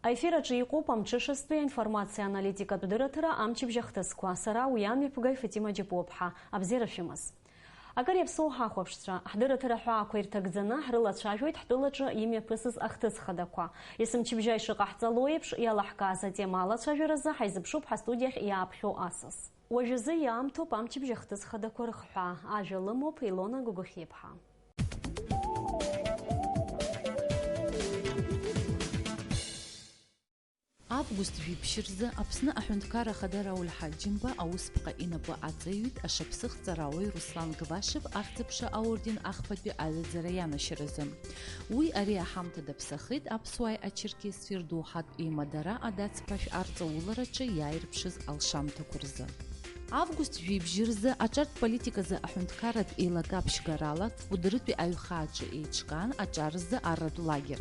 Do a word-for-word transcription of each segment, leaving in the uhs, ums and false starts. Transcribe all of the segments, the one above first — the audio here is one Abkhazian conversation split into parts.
Аефир аҿы иҟоуп амҽышазтәи аинформациа аналитикатә дырраҭара амчыбжь ахҭысқәа. Сара уи амҩаԥгаҩ Фатима Џьапуаԥҳа. Абзиара шәымаз. Акыр иаԥсоу ҳахәаԥшцәа, ҳдырраҭара ҳәаақәа ирҭагӡаны ҳрылацәажәоит ҳтәылаҿы имҩаԥысыз ахҭыс хадақәа. Есымчыбжьа ишыҟаҳҵало еиԥш, иалаҳкааз атема алацәажәаразы ҳаизыԥшуп ҳастудиахь иааԥхьоу асас. Уажәазы иаамҭоуп амчыбжь ахҭыс хадақәа рыхҳәаа. Ажәа лымоуп Илона Гогохиаԥҳа. Август жәиԥшь рзы Аԥсны Аҳәынҭқарра Ахада Рауль Ҳаџьымба аусԥҟа инапы аҵаҩит ашаԥсыхҵара ауаҩ Руслан Гвашев Ахьӡ-аԥша аорден ахԥатәи аҩаӡара ианашьаразы. Уи ари аҳамҭа даԥсахеит аԥсуааи ачерқьесцәеи рдоуҳатә еимадара адацԥашә арҵаулараҿы иааирԥшыз алшамҭақәа рзы. Август жәибжь рзы аҿартә политиказы аҳәынҭқарратә еилакаԥшьгарала Ҭкәыдрытәи аҩхааҿы еиҿкаан аҿар рзы арратә лагер.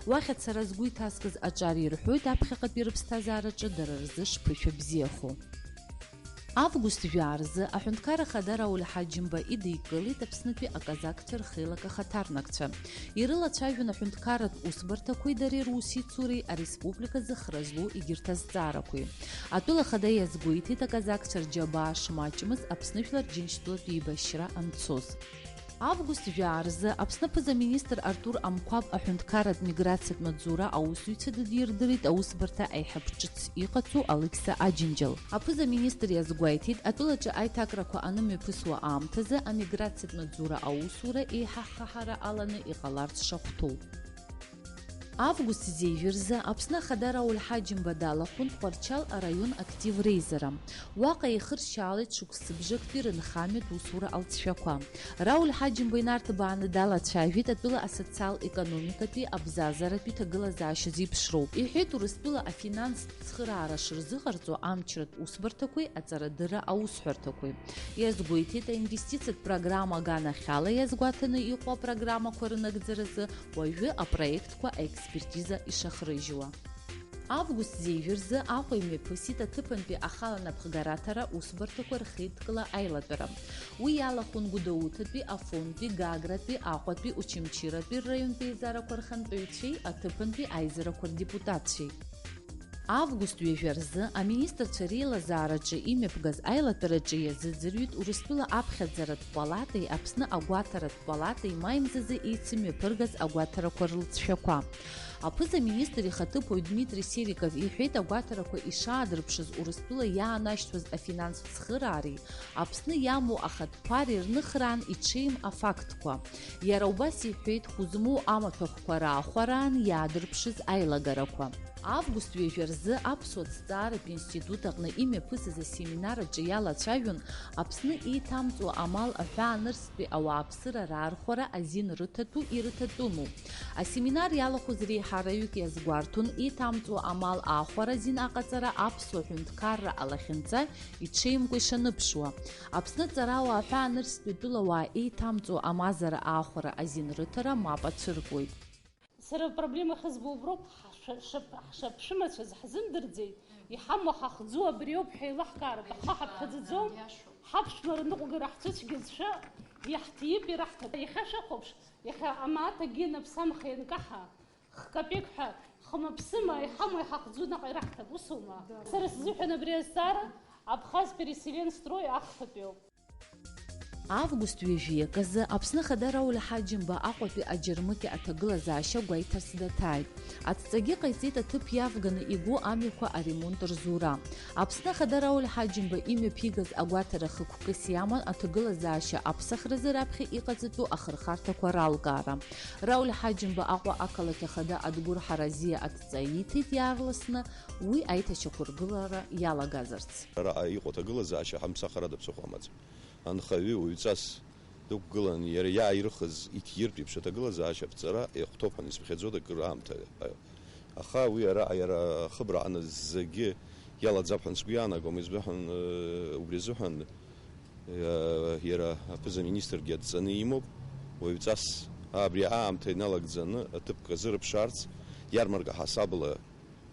Уахь ацара згәы иҭаскыз аҿар ирҳәоит аԥхьаҟатәи рыԥсҭазаараҿы дара рзы шԥышәа бзиахо. Август жәаа рзы Аҳәынҭқарра Ахада Рауль Ҳаџьымба идикылеит Аԥснытәи аказакцәа рхеилак ахаҭарнакцәа. Ирылацәажәон аҳәынҭқарратә усбарҭақәеи дареи русеицуреи ареспублика зыхра злоу егьырҭ азҵаарақәеи. Атәыла Ахада иазгәеиҭеит аказакцәа рџьабаа шмаҷмыз Аԥсны Жәлар Џьынџьтәылатә еибашьра анцоз. Август жәаа рзы Аԥсны аԥыза-министр Артур Амқәаб аҳәынҭқарратә миграциатә маҵзура аусзуҩцәа дыдирдырит аусбарҭа аиҳаб ҿыц иҟаҵоу Алықьса Аџьынџьал. Аԥыза-министр иазгәеиҭеит, атәылаҿы аиҭакрақәа анымҩаԥысуа аамҭазы амиграциатә маҵзура аусура еиҳа ахаҳара аланы иҟаларц шахәҭоу. Август зежәы рзы Аԥсны Ахада Рауль Ҳаџьымба далахәын Тҟәарчал араион актив реизара. Уаҟа еихыршьаалеит шықәсыбжактәи рынхамҩатә усура алҵшәақәа. Рауль Ҳаџьымба инарҭбааны далацәажәеит атәыла асоциал-економикатәи абзазаратәи ҭагылазаашьа зеиԥшроу. Иҳәеит, Урыстәыла афинанстә цхыраара шырзыҟарҵо амчратә усбарҭақәеи аҵарадырра аусҳәарҭақәеи. Иазгәеиҭеит, аинвестициатә программа аганахьала иазгәаҭаны иҟоу апрограммақәа рынагӡаразы уажәы апроектқәа аекспертиза ишахрыжьуа. Август зежәы рзы Аҟәа имҩаԥысит аҭыԥантәи ахала напхгараҭара усбарҭақәа рхеидкыла аилатәара. Уи иалахәын Гәдоуҭатәи, Афонтәи, Гагратәи, Аҟәатәи, Очамчыратәи рраионтә еизарақәа рхантәаҩцәеи аҭыԥантәи аизарақәа рдепутатцәеи. Август ҩажәа рзы аминистрцәа реилазаараҿы имҩаԥгаз аилатәараҿы иазыӡырҩит Урыстәыла аԥхьаӡаратә палатеи Аԥсны агәаҭаратә палатеи маи мзазы еицымҩаԥыргаз агәаҭарақәа рлҵшәақәа. Аԥыза-министр ихаҭыԥуаҩ Дмитри Сериков иҳәеит, агәаҭарақәа ишаадырԥшыз Урыстәыла иаанашьҭуаз афинанстә цхыраареи Аԥсны иамоу ахатә ԥареи рныхраан иҽеим афактқәа. Иара убас иҳәеит хәы змоу амаҭәахәқәа раахәараан иаадырԥшыз аилагарақәа. Август ҩажәа рзы Аԥсуа ҭҵааратә институт аҟны имҩаԥысыз асеминар аҿы иалацәажәон Аԥсны еиҭамҵуа амал аҳәаанырцәтәи ауааԥсыра раархәара азин рыҭатәу ирыҭатәыму. Асеминар иалахәыз реиҳараҩык иазгәарҭон еиҭамҵуа амал аахәара азин аҟаҵара аԥсуа ҳәынҭқарра алахьынҵа иҽеимкәа ишаныԥшуа. Аԥсны аҵарауаа аҳәаанырцәтәи атәылауаа еиҭамҵуа амазара аахәара азин рыҭара мап ацәыркуеит. Сара апроблема ахьызбо уброуп, ҳшәа-, шәап-, ҳшаԥшәымацәаз ҳзымдырӡеит, иҳамоу ҳахӡу абриоуп ҳәа еилаҳкааратәы ҳхы ҳаԥхьаӡаӡом, ҳаԥшәмара ныҟәгара ҳцәыцәгьазшәа иаҳҭип, ираҳҭап. Иахьа шәахәаԥш, иахьа амааҭ акгьы ианаԥсамха ианкаҳа, хкапек ҳәа, хымаԥсыма иҳамоу иҳахӡу наҟ ираҳҭап, усоума? Сара сзыҳәан абри азҵаара Абхаз переселен строй ахԥатәиоуп. Август ҩажәи акы азы Аԥсны Ахада Рауль Ҳаџьымба Аҟәатәи аџьармыкьа аҭагылазаашьа гәеиҭарс даҭааит. Адҵагьы ҟаиҵеит аҭыԥ иавганы игәу амҩақәа аремонт рзура. Аԥсны Ахада Рауль Ҳаџьымба имҩаԥигаз агәаҭара хықәкыс иаман аҭагылазаашьа аԥсахразы раԥхьа иҟаҵатәу ахырхарҭақәа ралкаара. Рауль Ҳаџьымба Аҟәа ақалақь Ахада Адгәыр Ҳаразиа адҵа ииҭеит иаарласны уи аиҭашьақәыргылара иалагазарц. Араҟа иҟоу аҭагылазаашьа ҳамԥсахрада ԥсыхәа амаӡам. Анхаҩы уаҩҵас дықәгылан, иара иааирыхыз иҭиртә еиԥш аҭагылазаашьа аԥҵара иахәҭоуп ҳәа исыԥхьаӡоит акыр аамҭа. Аха уи араҟа иара ахыбра аҟны зегьы иалаӡап ҳәа сгәы иаанагом, избан акәын, э, убри азыҳәан, э, иара аԥыза-министргьы адҵаны имоуп, уаҩҵас абри аамҭа иналагӡаны аҭыԥқәа азырыԥшаарц, иармарка ҳасабла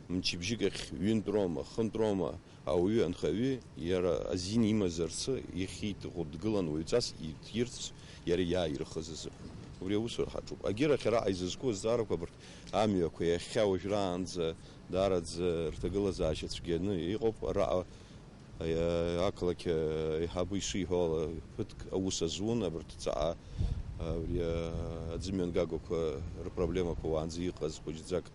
мчыбжьык ахь ҩынтә роума, хынтә роума, ауаҩы анхаҩы иара азин имазарцы ихьит ҟәыдгылан уаҩҵас иҭирц иара иааирыхыз азыҳәан. Убри аусура ҳаҿуп. Агьырахь араҟа изызку азҵаарақәа абарҭ амҩақәа иахьа уажәраанӡа Даараӡа рҭагылазаашьа цәгьаны иҟоуп. Араҟа, э, ақалақь, э, аиҳабы ишиҳәо ала, ԥыҭк аус азун, абарҭ ҵаҟа, э, абри, э, аӡымҩангагақәа рпроблемақәа уаанӡа иҟаз хәыҷӡак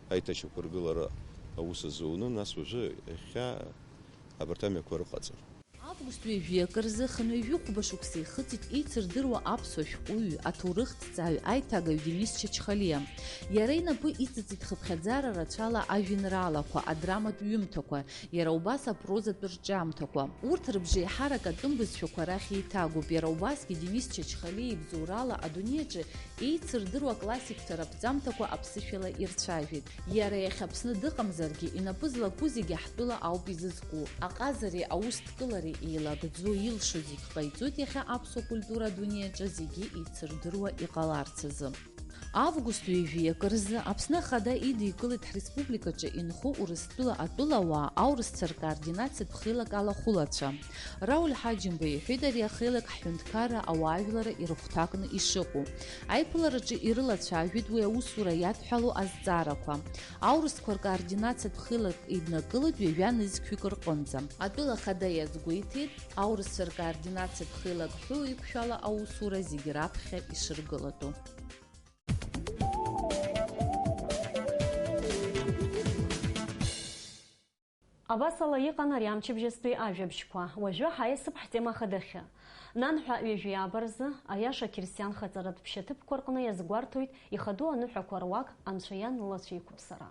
аиҭашьақәыргылара аус азуны, нас уажәы иахьа абарҭ амҩақәа рыҟаҵа. Август ҩажәи акы рзы хынҩажәи хәба шықәса ихыҵит еицырдыруа аԥсуа шәҟәыҩҩы, аҭоурыхҭҵааҩ, аиҭагаҩ Денис Чачхалиа. Иара инапы иҵыҵит хыԥхьаӡара рацәала ажәеинраалақәа, адраматә ҩымҭақәа, иара убас апрозатә рҿиамҭақәа. Урҭ рыбжеиҳарак атәым бызшәақәа рахь еиҭагоуп, иара убасгьы Денис Чачхалиа ибзоурала адунеи аҿы еицырдыруа аклассикцәа раԥҵамҭақәа аԥсышәала ирцәажәеит. Иара иахьа Аԥсны дыҟамзаргьы, инапы злаку зегьы ҳтәыла ауп изызку. Аҟазареи аусҭкылареи еилагӡо, илшо зегь ҟаиҵоит иахьа аԥсуа культура адунеи аҿы зегьы еицырдыруа иҟаларц азы. Август ҩажәи акы рзы Аԥсны Ахада идикылеит ҳреспубликаҿы инхо Урыстәыла атәылауаа аурысцәа ркоординациатә хеилак алахәылацәа. Рауль Ҳаџьымба иҳәеит ари ахеилак ҳҳәынҭқарра ауаажәларра ирыхәҭакны ишыҟоу. Аиԥылараҿы ирылацәажәеит уи аусура иадҳәалоу азҵаарақәа. Аурысқәа ркоординациатә хеилак иднакылоит ҩажәа нызқьҩык рҟынӡа. Атәыла ахада иазгәеиҭеит, аурысцәа ркоординациатә хеилак ҳәоу иқәшәала аусура зегьы раԥхьа ишыргылатәу. Абасала иҟан ари амчыбжьазтәи ажәабжьқәа. Уажәы ҳаиасып ҳтема хадахьы. Нанҳәа ҩажәи ааба рзы, аиаша қьырсиан хаҵаратә ԥшьаҭыԥқәа рҟны иазгәарҭоит ихадоу аныҳәақәа руак Анцәа иан лылацәа иқәыԥсара.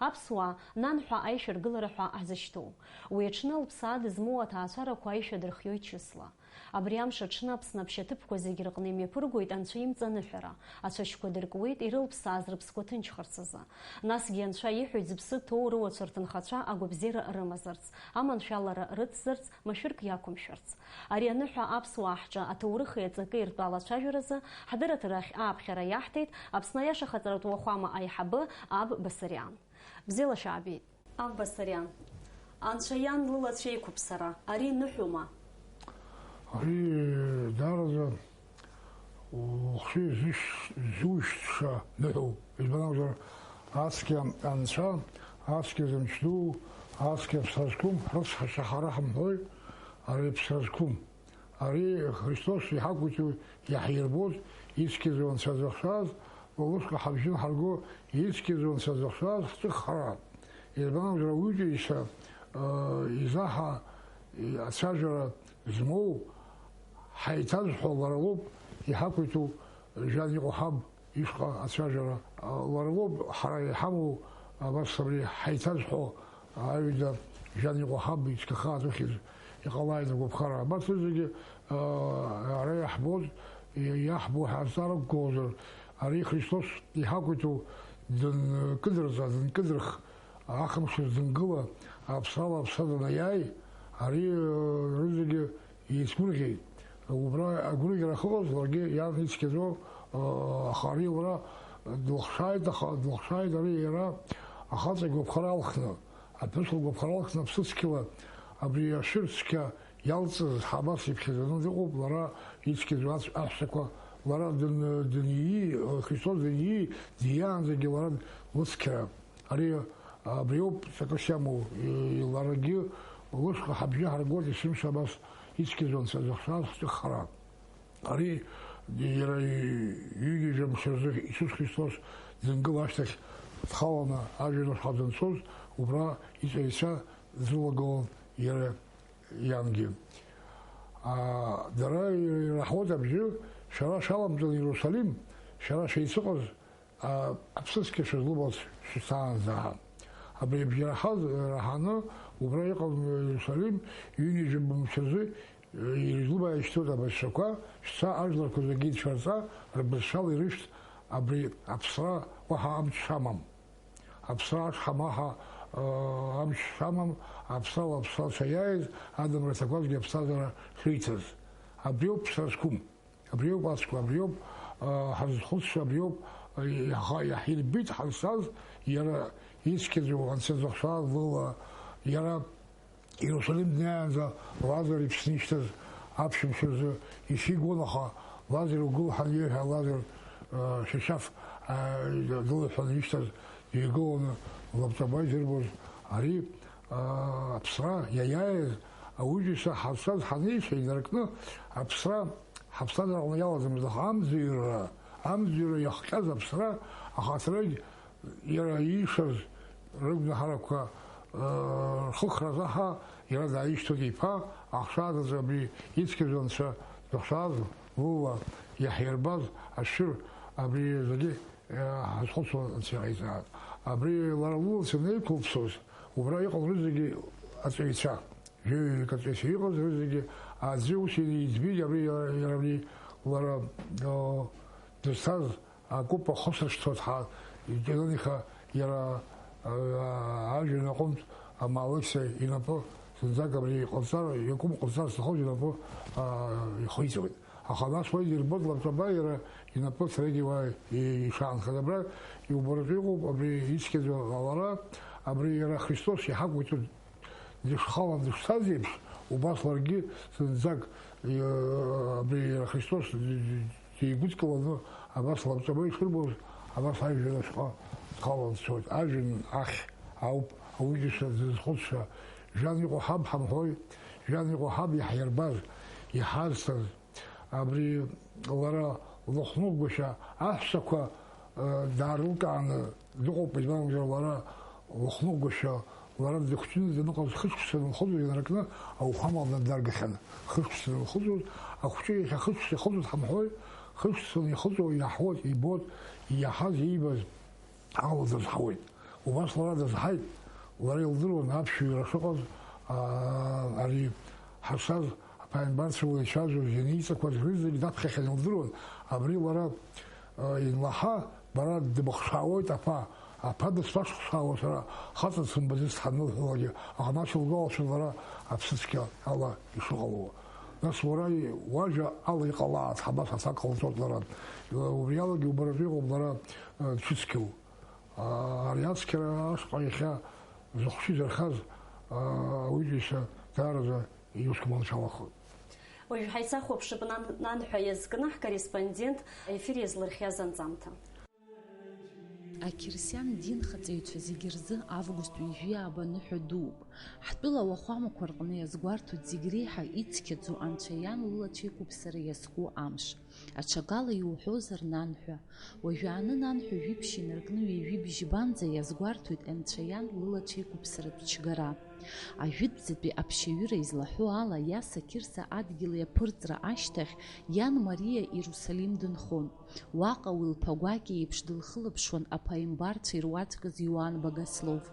Аԥсуаа, нанҳәа аишәыргылара ҳәа ҳзышьҭоу. Уи аҽны лыԥсаа дызмоу аҭаацәарақәа аишәа дырхиоит чысла. Абри амш аҽны Аԥсны аԥшьаҭыԥқәа зегь рҟны имҩаԥыргоит Анцәа имҵаныҳәара, ацәашьқәа дыркуеит ирылԥсааз рыԥсқәа ҭынчхарц азы. Насгьы Анцәа ииҳәоит зыԥсы ҭоу рыуацәа рҭынхацәа агәабзиара рымазарц, аманшәалара рыцзарц, машәырк иақәымшәарц. Ари аныҳәа аԥсуаа ҳҿы аҭоурыхи аҵаки ртәы алацәажәаразы ҳдырраҭарахь ааԥхьара иаҳҭеит Аԥсны аиаша хаҵаратә уахәама аиҳабы аб Басариан. Бзиала шәаабеит. Аб Басариан, Анцәа иан лылацәа еиқәыԥсара, ари ныҳәоума? Ари даараӡа ухшыҩ зышь-, зушьҭша ныҳәоуп. Избан акәзар, ацқьа анцәа, ацқьа зымч ду, ацқьа ԥсра зқәым, рыцҳашьа ҳара ҳамҳәои, ари ԥсра зқәым. Ари Христос иҳақәиҭу иаҳирбоз, ицқьаӡоу Анцәа зыхшаз, ла усҟа ҳабжьы нҳарго, ицқьаӡоу Анцәа зыхшаз ҳҿыххара. Избан акәзар, ауаҩытәыҩса, э, изаҳа, э, ацәажәара змоу, ҳаиҭазҳәо лара лоуп иҳақәиҭу, жәҩан иҟоу ҳаб ишҟа ацәажәара, а, лара лоуп ҳара иҳамоу, абас абри ҳаиҭазҳәо, аҩада жәан иҟоу ҳаб ицқьахааз ухьӡ иҟалааит агәаԥхара. Абарҭ зегьы, а, ара иаҳбоз, иа-, иаҳбо ҳәа азҵаара ықәгылозар, ари Христос иҳақәиҭу дынкыдырҵа, дынкыдырх, ахымш зынгыла, аԥсрала аԥсра данаиааи, ари, а, рызегьы Еицгәырӷьеит. Убра агәырӷьара ахьыҟаз ларгьы иан ицқьаӡоу, аха ари лара длыхшааит, аха длыхшааит ари иара ахаҵа игәаԥхара алхны, аԥҳәыс лгәаԥхара алхны аԥсыцқьала абри ашәыр цқьа иалҵыз ҳабас иԥхьаӡаны дыҟоуп, лара ицқьаӡоу ацә-, аҳәсақәа, лара дын-, дынии, Христос дынии, диаанӡагьы лара лыцқьара. Ари абриоуп ҵакыс иамоу, и-, ларгьы лышҟа ҳабжьы ҳаргоит, есымш абас ицқьаӡоу Анцәа зыхшаз ҳҿыххара. Ари иара ҩынҩажәа мшы рзы Иисус Христос дзынгыло ашьҭахь дхаланы ажәҩан ҳазынцоз, убра иҵаҩцәа дрылагылан иара иангьы. А, дара ираҳауеит абжьы, шәара шәаламҵан Иерусалим, шәара шәеицыҟаз, А, аԥсыцқьа шәызлыбалц шәцаанӡа ҳәа. Абри абжьараҳаз, раҳаны, убра иҟан Иерусалим, ҩынҩажәа мчазы, э, ирызлыбааишьҭуеит абызшәақәа, шәца ажәларқәа зегьы ицәарҵа, рбызшәала ирышәҭ абри аԥсра уаҳа амч шамам. Аԥсра ашҳам уаҳа, э, амч шамам, аԥсрала аԥсра шаиааиз, адамра аҭақәазгьы аԥсҭазаара шриҭаз. Абриоуп ԥсра зқәым. Абриоуп ацәқәа, абриоуп, а, ҳазхәыцша, абриоуп, а, иаха-, иаҳирбеит ҳазшаз, иара ицқьаӡоу Анцәа зыхшаз лыла, иара Иерусалим днеиаанӡа Лазар иԥсны ишьҭаз аԥшәымшәа рзы ишигон, аха Лазар угыл ҳәа аниҳәа, Лазар, а, шьашьаф, а, дылҳәаны ишьҭаз, игыланы Лабҿаба изырбоз ари, аа, аԥсра иаиааиз ауаҩытәыҩса ҳазшаз ҳанеицәа инаркны аԥсра ҳаԥсҭазаараҟны иалаӡамызт, аха амӡырҩра, амӡырҩра иахҟьаз аԥсра ахаҭарагь иара иишаз рыгәнаҳарақәа, аа, рхыхра азы ҳа иара дааишьҭуеит иԥа, ахшаа заҵә абри ицқьаӡоу анцәа дыхшааз лыла иаҳирбаз ашәыр абри зегьы ҳазхәыцуа анцәа иҟаиҵааит. Абри лара лылацәа анеиқәылԥсоз, убра иҟаз рызегьы аҵаҩцәа, жәаҩык аҵаҩцәа иҟаз рызегьы аӡәы ус иӡбеит, абри иара, иара абри лара, о, дызҭаз акәыпа хысрышьҭуа ҳәа, Џьанан-иха иара, а, ажәҩан аҟынтә амаалықьцәа инапы зынӡак абри иҟалҵар, иакәым ҟалҵар зҭахыз инапы, а, ихиҵоит. Аха нас уа ирбоит лабҿаба иара инапы саргьы уа ишаанхаз. Абра иубаратәы иҟоуп абри ицқьаӡоу лара, абри иара Христос иҳақәиҭу дышхалан дышцаз еиԥш, убас ларгьы зынӡак, э, абри иара Христос дигәыдкыланы абас лабҿаба ишырбоз, абас ажәҩан ашҟа дхалан дцоит. Ажәҩан ахь ауп ауаҩытәыҩса дызхәыцша. Жәҩан иҟоу ҳаб ҳамҳәои, жәҩан иҟоу ҳаб иаҳирбаз, иҳазҭаз, абри лара лыхәнықәгәышьа аҳәсақәа, э, даарылкааны дыҟоуп, избан акәзар, лара лыхәнықәгәышьа, лара дыхәҷны даныҟаз хышықәса данхыҵуаз инаркны ауахәамаҟны даргахьан. Хышықәса данхыҵуаз, ахәҷы иахьа хышықәса ихыҵуаз ҳамҳәои, хышықәса ихыҵуа иаҳуеит, ибоит, иаҳаз, иибаз. Ала дазҳауеит. Убас лара дазҳаит, лара илдыруан аԥсшәа иара шыҟаз, аа, ари ҳазшаз аԥааимбарцәа уа ицәажәоз, ианеиҵақәаз рызегь даԥхьахьан илдыруан, абри лара, аа, инлаҳа, бара дыбыхшаауеит аԥа, аԥа дысԥашхшаауа сара, хаҵа дсымбаӡацт ҳанылҳәалакгьы, аха нас илгәалашәон лара аԥсыцқьа ала ишыҟалауа. Нас уара уажәа ала иҟалааит, ҳабас аҭак ҟалҵоит лара. Убри алагьы убаратәы иҟоуп лара, аа, дшыцқьоу. Ари ацқьара ашҟа иахьа зыхшыҩ зырхаз ауаҩытәыҩса даараӡа иусқәа маншәалахоит. Уажә ҳаицахәаԥшып нан-, нанҳәа иазкны ҳкорреспондент ефир иазлырхиаз анҵамҭа. Ақьырсиан динхаҵаҩцәа зегьы рзы август ҩажәи ааба ныҳәа дууп. Ҳтәыла ауахәамақәа рҟны иазгәарҭоит зегь реиҳа ицқьаӡоу Анцәа иан лылацәеиқәыԥсара иазку амш. Аҽакала иуҳәозар, нанҳәа. Уажәааны нанҳәа жәиԥшь инаркны ҩажәи бжьбанӡа иазгәарҭоит Анцәа иан лылацәеиқәыԥсаратә чгара. Ажәытәӡатәи аԥшьаҩыра излаҳәо ала, Иаса Қьырса адгьыл иаԥырҵра ашьҭахь, иан Мариа Иерусалим дынхон. Уаҟа уи лԥагәакьа еиԥш дылхылаԥшуан аԥааимбарцәа ируаӡәкыз Иоан Богослов.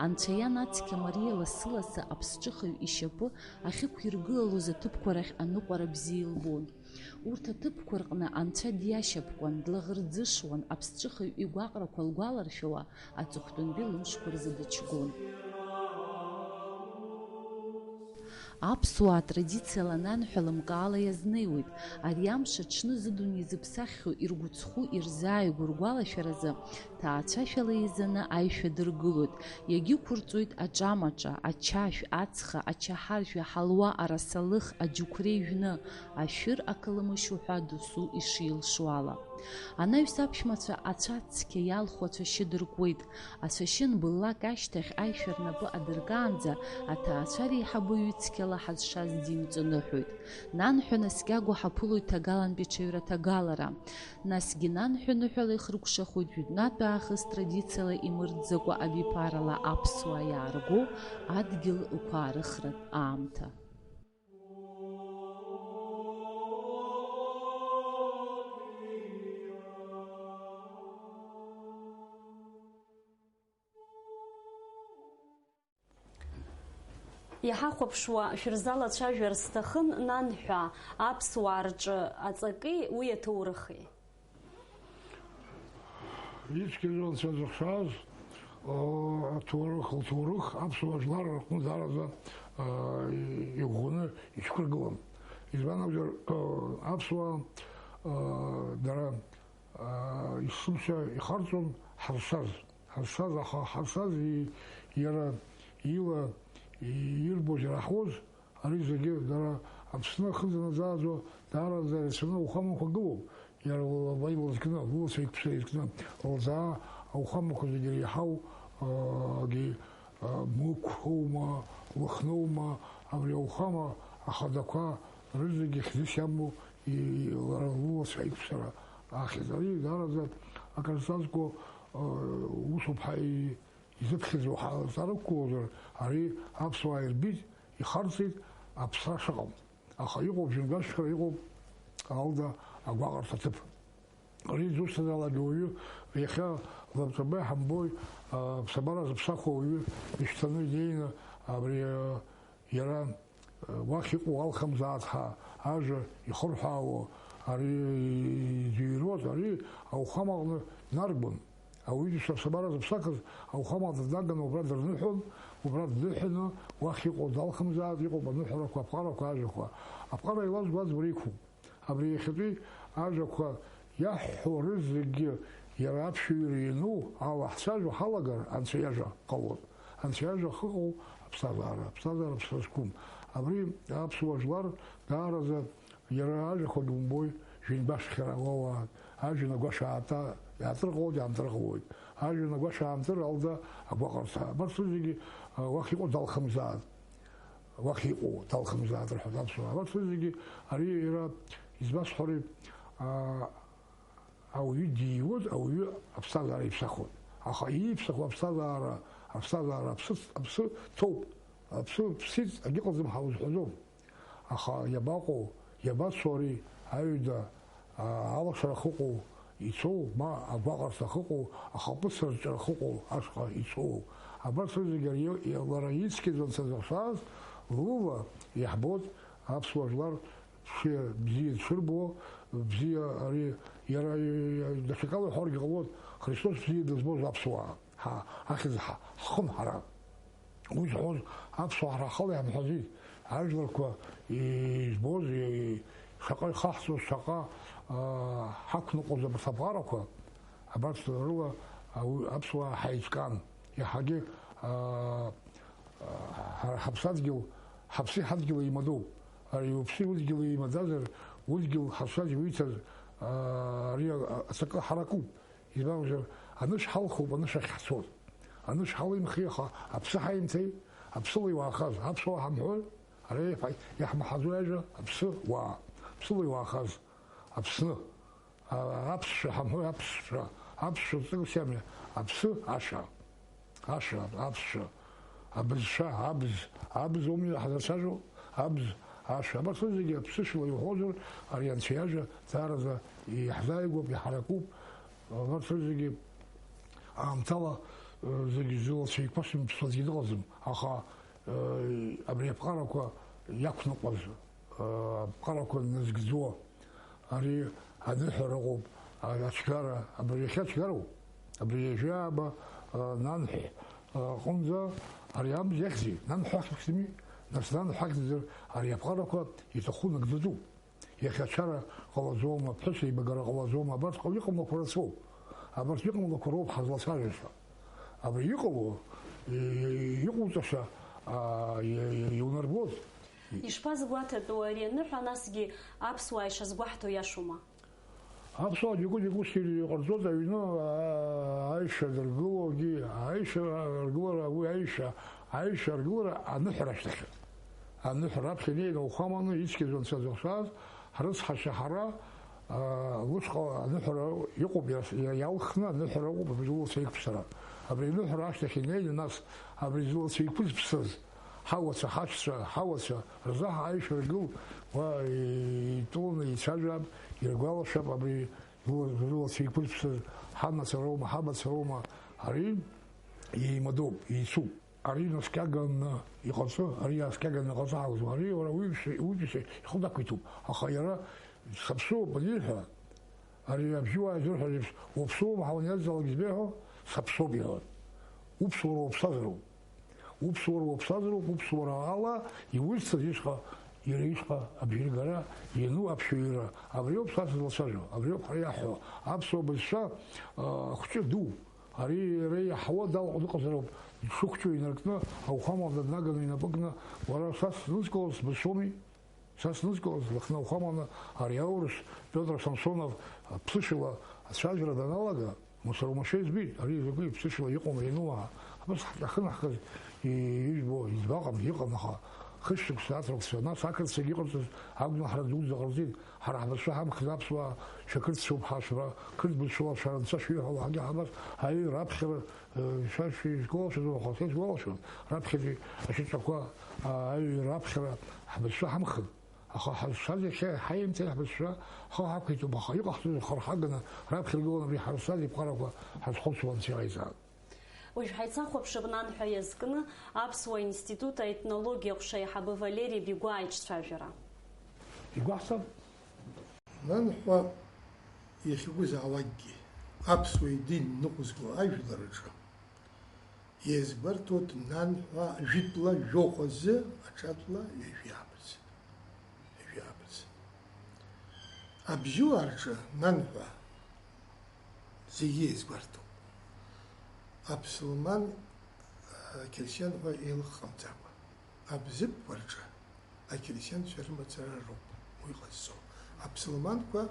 Анцәа иан ацқьа Мариа лассы-лассы аԥсҿыхаҩ ишьапы ахьықәиргылалоз аҭыԥқәа рахь аныҟәара бзиа илбон. Урҭ аҭыԥқәа рҟны Анцәа диашьапкуан, длаӷырӡышуан, аԥсҿыхаҩ игәаҟрақәа лгәаларшәауа, аҵыхәтәантәи лымшқәа рзы дыҽгәон. Аԥсуаа традициала ананҳәа лымкаала иазнеиуеит. Ари амш аҽны зыдунеи зыԥсаххьоу иргәыцхәу, ирзааигәоу ргәалашәаразы, ҭаацәашәала еизаны аишәа дыргылоит. Иагьықәырҵоит аҿамаҿа, ачашә, ацха, ачаҳаршә, аҳалуа, арасалых, аџьықәреи жәны, ашәыр, ақалмышь уҳәа досу ишилшо ала. Анаҩс аԥшәмацәа ацәа цқьа иалху ацәашьы дыркуеит. Ацәашьы нбыллак ашьҭахь аишәа рнапы адыркаанӡа аҭаацәа реиҳабы ҩыцқьала ҳазшаз димҵаныҳәоит. Нанҳәа наскьагоу ҳаԥылоит ҭагалантәи ҽаҩраҭагалара. Насгьы нанҳәа ныҳәала ихыркәшахоит жәытәнатә аахыс традициала имырӡакәа абиԥарала аԥсуаа иаарго адгьыл ықәаарыхратә аамҭа. Иҳахәаԥшуа шәырзалацәажәар сҭахын, нанҳәа, аԥсуаа рҿы аҵаки уи аҭоурыхи. Ицқьаӡоу Анцәа зыхшаз, аа, аҭоурых, лҭоурых аԥсуа жәлар рҟны даараӡа, аа, иӷәӷәаны ицәқәыргылан. Избан акәзар, аа, аԥсуаа, аа, дара, аа, есымша ихарҵон ҳазшаз. Ҳазшаз, аха ҳазшаз и-, иара ила ирбоз, ираҳауаз, ари зегьы дара Аԥсны ахы заназааӡо даараӡа ирацәаны ауахәамақәа гылоуп. Иара лыла илызкны, лылацәа иқәԥсара изкны, лзаа ауахәамақәа зегьы реиҳау, Агьи, а, Мықә аума, Лыхны аума, абри ауахәама ахадақәа рызегьы хьӡыс иамоу и-, и-, лара луацәа иқәԥсара ахьӡ. Ари даараӡа акыр зҵазкуа, а, усуп ҳәа и-, изыԥхьаӡоу ҳазҵаарақәа уажәы ари аԥсуаа ирбеит, ихарҵеит аԥсра шыҟам. Аха иҟоуп, жәеинбашьцәара иҟоуп, алда агәаҟырҭа аҭыԥ. Ари зусҭазаалак ауаҩы иахьа лабҿаба иҳамбои, а, ԥсабара зыԥсахуа ауаҩы ишьҭаны инеины, абри, а, иара, а, уахь иҟоу алхымзааит ҳәа ажәа ихырҳәаауа, ари иӡырҩуаз, ари ауахәамаҟны днаргон. Ауаҩытәыҩса аԥсабара зыԥсахыз ауахәамаҟны днаганы убра дырныҳәон, убра дныҳәаны уахь иҟоу далхымзааит, иҟоуп аныҳәарақәа, аԥҟарақәа, ажәақәа. Аԥҟара еилазгоу аӡбара иқәуп. Абри иахьатәи ажәақәа иаҳҳәо рызегьы иара аԥшьаҩыра иану ала ҳцәажәо ҳалагар, Анцәа иажәа ҟалоит. Анцәа иажәа ахы ыҟоу аԥсҭазаара, аԥсҭазаара ԥсра зқәым. Абри аԥсуа жәлар даараӡа иара ажәақәагьы умбои, жәеинбашьхьара уауаат, ажәҩан агәашә аата иаатыр ҟалоит, иаамтыр ҟалоит. Ажәҩан агәашә аамтыр алда агәаҟырҭа. Абарҭ зегьы, а, уахь иҟоу далхымзааит. Уахь иҟоу далхымзааит рҳәоит аԥсуаа. Абарҭ зегьы ари иара избасҳәари, а, ауаҩы диуеит, ауаҩы аԥсҭазаара иԥсахуеит. Аха ииԥсахуа аԥсҭазаара, аԥсҭазаара аԥсы, аԥсы ҭоуп. Аԥсы ԥсит, агьыҟаӡам ҳәа узҳәаӡом. Аха иабаҟоу, иабацо ари аҩада, а, алашара ахьыҟоу ицоу, ма агәаҟырҭа ахьыҟоу, ахаԥыц арҿиара ахьыҟоу ашҟа ицоу? Абарҭ рызегьы ари, лара ицқьаӡа анцәа зыхшаз, лыла иаҳбоит аԥсуа жәлар бзиа, бзиа дшырбо, бзиа ари, иара, даҽакала иҳәаргьы ҟалоит, Христос бзиа дызбоз аԥсуаа, ҳа, ахьӡ ҳа, ҳхын ҳара. Уи зҳәоз аԥсуаа ҳара ҳхала иаҳамҳәаӡеит. Ажәларқәа избоз, и-, шаҟа ихаҳҵоз, шаҟа, аа, ҳақәныҟәоз абарҭ аԥҟарақәа, абарҭ рыла ауи-, аԥсуаа ҳаицкаан. Иаҳагьы, аа, ҳара ҳаԥсадгьыл, ҳаԥси ҳадгьыл еимадоуп. Ари уԥси удгьыл еимадазар, удгьыл ҳаԥсадгьыл иҭаз, аа, ари ацакы ҳаракуп. Избан акәзар, анышә ҳалхуп, анышә ахь ҳцоит. Анышә ҳалимхи, аха аԥсы ҳаимҭеи, аԥсыла иуаахаз, аԥсуаа ҳамҳәои? Ара иаҳ-, иаҳмаҳаӡои ажәа? Аԥсы уаа. Аԥсыла иуаахаз. Аԥсны. А-, аԥсшәа ҳамҳәои, аԥсшәа. Аԥсшәа ҵкыс иамои? Аԥсы, ашәа. Ашәа, аԥсшәа. Абызшәа, абз. Абз ауми ҳзацәажәо? Абз, ашәа. Абарҭ зегьы аԥсышәала иуҳәозар, ари анцәа иажәа даараӡа иаҳзааигәоуп, иҳаракуп. Абарҭ зегьы аамҭала, э, зегьы зылацәа еиқәасымԥсуазгьы дыҟаӡам. Аха, э, абри аԥҟарақәа иақәныҟәаз, э, аԥҟарақәа назгӡо, ари аныҳәара ыҟоуп, а-, ацәгьара, абри иахьа ацәгьароуп. Абри ҩажәи ааба, э, нанҳә, э, аҟынӡа ари амз иахьзи, нанҳә ахьӡми? Нас нанҳә ахьӡзар, ари аԥҟарақәа иҭаху нагӡатәуп. Иахьа ачара ҟалаӡом, аԥҳәыс еибагара ҟалаӡом, абарҭ ҟа-, иҟамлақәа рацәоуп. Абарҭ иҟамлақәа роуп ҳазлацәажәаша. Абри иҟало, и-, и-, иҟауҵаша, а, и-, и-, иунарбоз. Ишԥазгәаҭатәу ари аныҳәа, насгьы аԥсуаа ишазгәаҳҭо иашоума? Аԥсуаа џьоукы-џьоукы ссир иҟарҵоит аҩны, аа, аишьа дыргылогьы, аишьа аргылара, уи аишьа, аишьа аргылара аныҳәара ашьҭахь. Аныҳәара аԥхьа инеины ауахәаманы ицқьаӡоу анцәа зыхшаз, ҳрыцҳашьа ҳара, аа, лышҟа аныҳәара иҟоуп, иа-, иа-, иалхны аныҳәара ыҟоуп, абри луацәа иқәԥсара. Абри аныҳәара ашьҭахь инеины, нас, абри зуацәа иқәызԥсаз, ҳауацәа, ҳашьцәа, ҳауацәа рзы ҳаишәыргыл, уа итәыланы ицәажәап, иргәалашәап абри рыла-, рылацәа иқәызԥсаз ҳанацәа роума, ҳабацәа роума, ари еимадоуп, еицуп. Ари наскьаганы иҟаҵо, ари иааскьаганы иҟаҵо ҳауӡом. Ари уара уиԥшьа, уиԥшьа ихы дақәиҭуп. Аха иара саԥсуоуп аниҳәа, ари абжьуаа изырҳәаз еиԥш, уаԥсуоума ҳәа уаниазҵаалак избеиҳәо, саԥсуоуп иҳәон. Уԥсуара уаԥсазароуп. Уԥсуара уаԥсазароуп, уԥсуара ала иузҭаз ишҟа, иара ишҟа абжьыргара иану аԥшьаҩыра. Абриоуп са сызлацәажәо, абриоуп ҳара иаҳҳәо. Аԥсуа бызшәа, а, хәҷы ду. Ари иара иаҳауа далҟәны ыҟазароуп. Дшыхәҷу инаркны, ауахәама днаганы инапы кны, уара са снызкылаз сбызшәоуми? Са снызкылаз, Лыхны ауахәаманы ари аурыс Пиотр Самсонов аԥсышәала ацәажәара даналага, Сара уамашәа избеит, ари закәи, ԥсышьала иҟоума, иануаа? Абас ҳахьынаҳхыз, и-, ижәбо, иӡбаҟам, иҟам, аха хышә шықәса, аҭырқәцәа, нас ақырҭцәагьы иҟарҵаз агәнаҳара дуӡӡа ҟарҵеит. Ҳара ҳбызшәа ҳамхыз аԥсуаа шәақырҭцәоуп ҳашәра, қырҭ бызшәала шәара анцәа шәиҳәала ҳагьа ҳабас, аҩы раԥхьара, э, шәа шәизгәалашәоз, уаха сеизгәалашәон, раԥхьатәи ашьаҿақәа, а, аҩ раԥхьара ҳбызшәа ҳамхын. Аха ҳазшаз иахьа ҳаимҭеит ҳбызшәа, ҳхы ҳақәиҭуп, аха иҟаҳҵоз ихарҳаганы раԥхьа иргыланы абри ҳарсаз еиқәхарақәа ҳазхәыцуа анцәа иҟаиҵаат. Уажә ҳаицахәаԥшып Нанҳәа иазкны аԥсуа институт аетнологиа ҟәша аиҳабы Валери Бигәаа иҿцәажәара. Игәаҳҭап. Нанҳәа иахьакәызаалакгьы аԥсуа идин ныҟәызго ажәлар рҿы иазгәарҭоит Нанҳәа жәытәла жәохә азы аҽаҭла ҩажәи ааба рзы. Ҩажәи ааба рзы. Абжьуаа рҿы Нанҳәа зегьы иазгәарҭоуп. Аԥсылман, ақьырсиан ҳәа еилыхҟамҵакәа, абзыԥқәа рҿы ақьырсианцәа рымацара роуп уи ҟазҵо. Аԥсылманқәа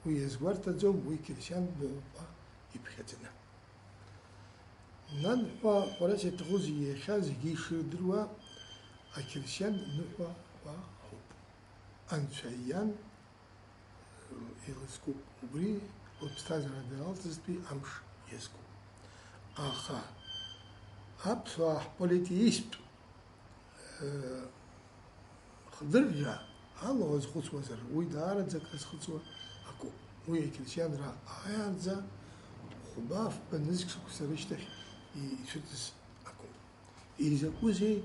уи иазгәарҭаӡом, уи қьырсиан ныҳәа иԥхьаӡаны. Нанҳәа ҳәарас иаҭахузеи, иахьа зегьы ишырдыруа, ақьырсиан ныҳәа ҳәа ауп. Анцәа иан илызкуп. Убри лыԥсҭазаара далҵызтәи амш иазкуп. Аха аԥсуаа ҳполитеистә, э, хдырра ала уазхәыцуазар, уи даараӡа акрызхыҵуа акоуп. Уи ақьырсианра ааиаанӡа хәба-фба нызқь шықәса рышьҭахь ицәырҵыз акоуп. Изакәызеи,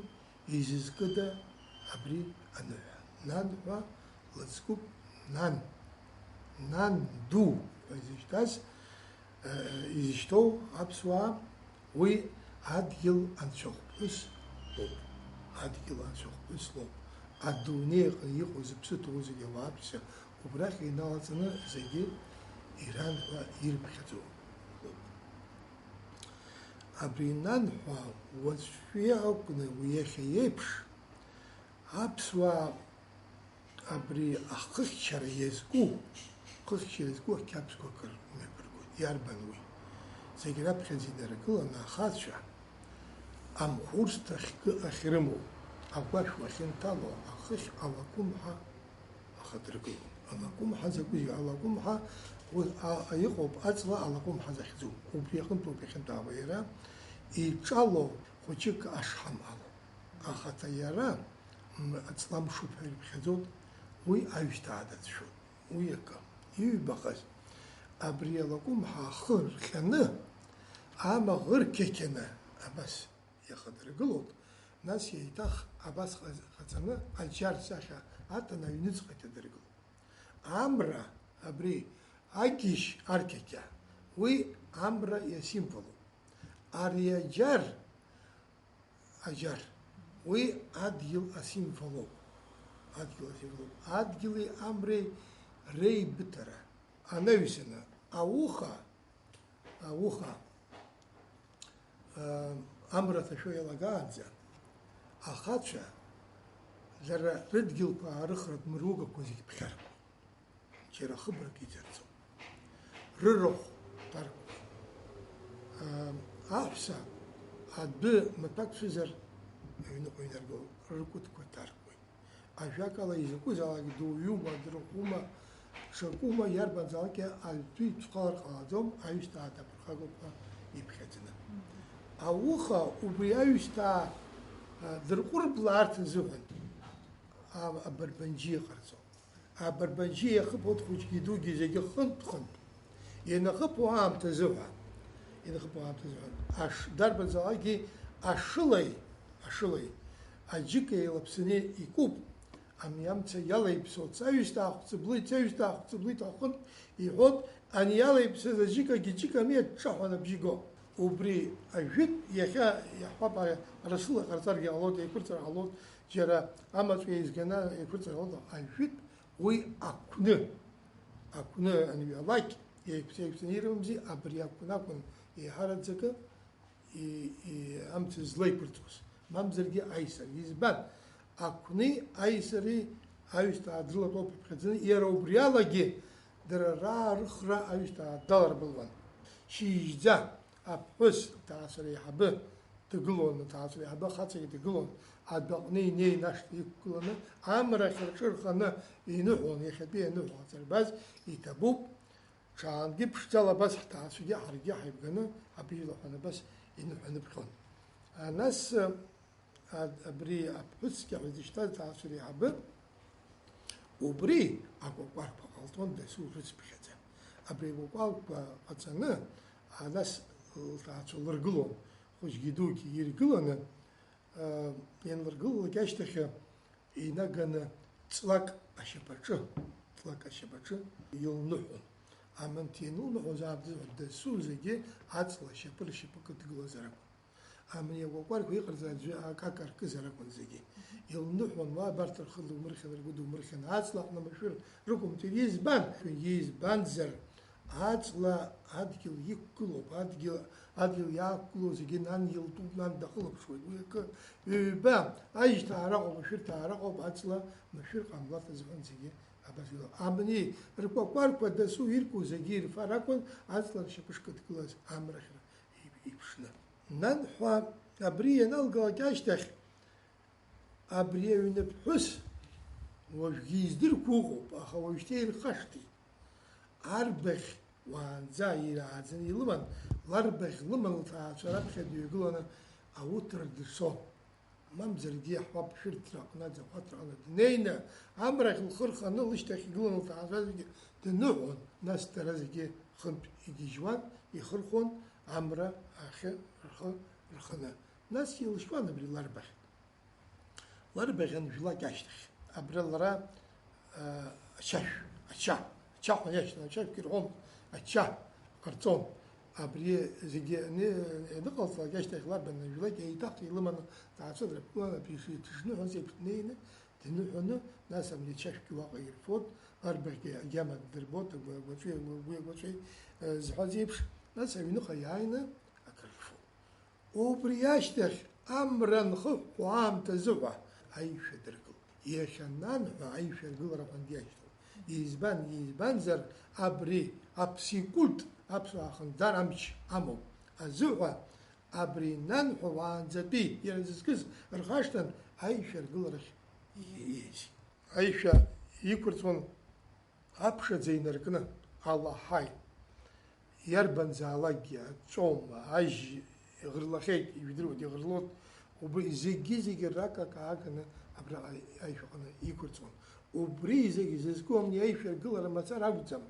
изызкыда абри аныҳәа? Нанҳәа лыҵкуп, нан. Нан ду ҳәа изышьҭаз, э, изышьҭоу аԥсуаа, уи адгьыл анцәахәԥҳәыс лоуп. Адгьыл анцәахәԥҳәыс лоуп. Адунеи аҟны иҟоу зыԥсы ҭоу зегьы ауааԥсшьа убрахь иналаҵаны зегьы иран ҳәа ирыԥхьаӡо лоуп. Абри нанҳәа уаҵәтәи акәны уи иахьа еиԥш аԥсуаа абри ахыхьчара иазку, хыхьчара иазку ақьабзқәа акыр мҩаԥыргоит. Иарбан уи? Зегь раԥхьаӡа инаргыланы ахацәа амхәырсҭа ахькы ахьрымоу, агәашә уахьынҭало ахыхь алакәымҳа ахадыргылон. Алакәымҳа закәызеи? Алакәымҳа уи, а, а, иҟоуп аҵла алакәымҳа захьӡу. Убри аҟынтәоуп иахьынтәаауа иара, иҿало хәыҷык ашҳам алоуп. Ахаҭа иара, м, аҵла мшуп ҳәа ирыԥхьаӡоит, уи аҩсҭаа дацәшәоит. Уи акы. Иҩбахаз, абри алакәымҳа ахы рҟьаны, амаӷ ырқьақьаны, абас иахадыргылоит, нас еиҭах абас ҟаз-, ҟаҵаны аџьар сахьа аҭаны аҩныҵҟа иҭадыргылоит. Амра, абри агьежь арқьақьа, уи амра иасимволуп. Ари аџьар, аџьар, уи адгьыл асимволуп. Адгьыл асимволуп. Адгьыли амреи реибыҭара анаҩсаны, ауха, ауха, аа, амра аҭашәо иалагаанӡа, ахацәа дара рыдгьылқәа аарыхратә мыругақәа зегь ԥхьаркуан. Џьара хыбрак иҵарҵон. Рырахә ҭаркуан. Аа, аҳәса адәы маҭәак шәызар, аҩныҟа инаргон, ркәытқәа ҭаркуан. Ажәакала, изакәызаалак дуаҩума, дырӷәӷәоума, ҽакума, иарбанзаалакгьы аҩтәы ицәхалар ҟалаӡом, аҩсҭаа даԥырхагоуп ҳәа иԥхьаӡаны. Ауха убри аҩсҭаа, а, дырҟәырблаарц азыҳәан, а, абарбанџьы иҟарҵон. Абарбанџьы иахыԥоит хәыҷгьы дугьы зегьы хынтә-хынтә. Ианахыԥо аамҭазыҳәа, ианахыԥо аамҭазыҳәа, аш-, дарбанзаалакгьы ашылеи, ашылеи аџьыка еилаԥсаны икуп. Ами амца иалаиԥсо, ҵаҩыс даахәҵыблит, ҵаҩыс даахәҵыблит, аҟынтә иҳәоит, ани иалаиԥсаз аџьыкагьы џьыками аҿҿаҳәан абжьы го. Убри ажәытә иахьа иаҳҳәап, ара, Расыла ҟарҵаргьы ҟалоит, еиқәырҵар ҟалоит, џьара амаҵә еизганы еиқәырҵар ҟалоит, ажәытә уи ақәны, ақәны анҩалак, еиқәҵа-еиқәҵаны ирымамзи, абри ақәны акәын еиҳараӡакы и-, и-, амца злеиқәырҵоз, мамзаргьы аисара. Избан? Ақәни аисареи аҩсҭаа дрылатәоуп иԥхьаӡаны, иара убри алагьы дара раарыхра аҩсҭаа даларбылуан. Шьыжьӡа аԥҳәыс, аҭаацәара еиҳабы дгылон, аҭаацәара еиҳабы ахаҵагьы дгылон, адәаҟны инеин ашҭа иқәгыланы, амра ахьырҿырханы иныҳәон, иахьатәи аныҳәа ҟаҵарбаз иҭабуп, ҽаангьы ԥшӡала абас ҳҭаацәагьы ҳаргьы ҳаибганы абри илаҳәан абас иныҳәа ныԥхьон. А, нас, а, абри аԥҳәыс кьаҳәа дышьҭаз аҭаацәара еиҳабы, убри акәакәарқәа ҟалҵон дасу рыцԥхьаӡа. Абри акәакәарқәа ҟаҵаны, а, нас лҭаацәа лыргылон, хәыҷгьы дугьы иргыланы, а, ианлыргылалак ашьҭахь инаганы ҵлак ашьапаҿы, ҵлак ашьапаҿы илныҳәон. Аманҭ ианылныҳәоз аамҭазы дасу зегьы аҵла ашьапы ршьапы кыдгылазар акәын. Амни акәакәарқәа иҟарҵаз аӡәы акака аркызар акәын зегьы. Илныҳәон, уа абарҭ рхы думырхьын, ргәы думырхьын, аҵла аҟны машәыр рықәымҵеит. Избан? Избанзар, аҵла адгьыл иқәгылоуп, адгьыл, адгьыл иаақәгылоу зегьы нан илтәуп, нан дахылаԥшуеит. Уи акы, ҩба, ажьҭаара ыҟоуп, ашәырҭаара ыҟоуп, аҵла машәыр ҟамлац азыҳәан зегьы абас илоуп. Амни ркәакәарқәа дасу ирку зегьы ирфар акәын, аҵла ршьапы шкыдгылаз амрахьра иԥшны. Нанҳәа абри ианалгалак ашьҭахь, абри аҩны ԥҳәыс уажәгьы издырқәо ыҟоуп, аха уажәшьҭа ирхашҭит. Арбаӷь уаанӡа ирааӡаны илыман, ларбаӷь лыман лҭаацәа раԥхьа дҩагыланы ауҭра дырцон. Мамзаргьы иаҳҳәап, шәырҭра аҟны, аӡахәаҭра аҟны днеины, амрахь лхы рханы лышьҭахь игыланы лҭаацәа зегьы дныҳәон, нас дара зегьы хынтә игьежьуан, ихырхәон амра ахьы рхы рханы. Нас илшьуан абри ларбаӷь. Ларбаӷь анжәлак ашьҭахь, абра лара, а, ачашә, ача, ача ҳәа иашьҭан, ачашәгьы рҳәон, ача ҟарҵон. Абри зегьы ани-, аныҟалҵалак ашьҭахь ларбаӷь анжәлак еиҭах илыманы ҭаацәа дрықәгылан, абри ишиҭышныҳәоз еиԥш днеины, дныҳәаны, нас абри ачашәгьы уаҟа ирфот, ларбаӷьгьы агьама ддырбот, агәи-, агәаҵәеи, агәи-, агәаҵәеи, э, зҳәаз еиԥш, нас аҩныҟа иааины акрырфот. Убри ашьҭахь амра анхыҳәҳәо аамҭазы ҳәа аишәа дыргылт. Иахьа нанҳәа аишәа аргылара аҟынтә иашьҭалт. Избан, избанзар абри аԥсикульт аԥсуаа ахынҳәра амч амоуп азыҳәа абри нанҳәа уаанӡатәи иара зызкыз рхашҭын аишәа аргыларахь ииасит. Аишәа иқәырҵон аԥшаӡа инаркны, алаҳаи, иарбанзаалакгьы, аҵәҵәоума, ажь иӷырлахьеит, ижәдыруеит, иӷырлот, убри зегьы-зегьы ракака ааганы абраҟа аишәаҟны иқәырҵон. Убри зегьы зызку амни аишәа аргылара мацара акәӡам.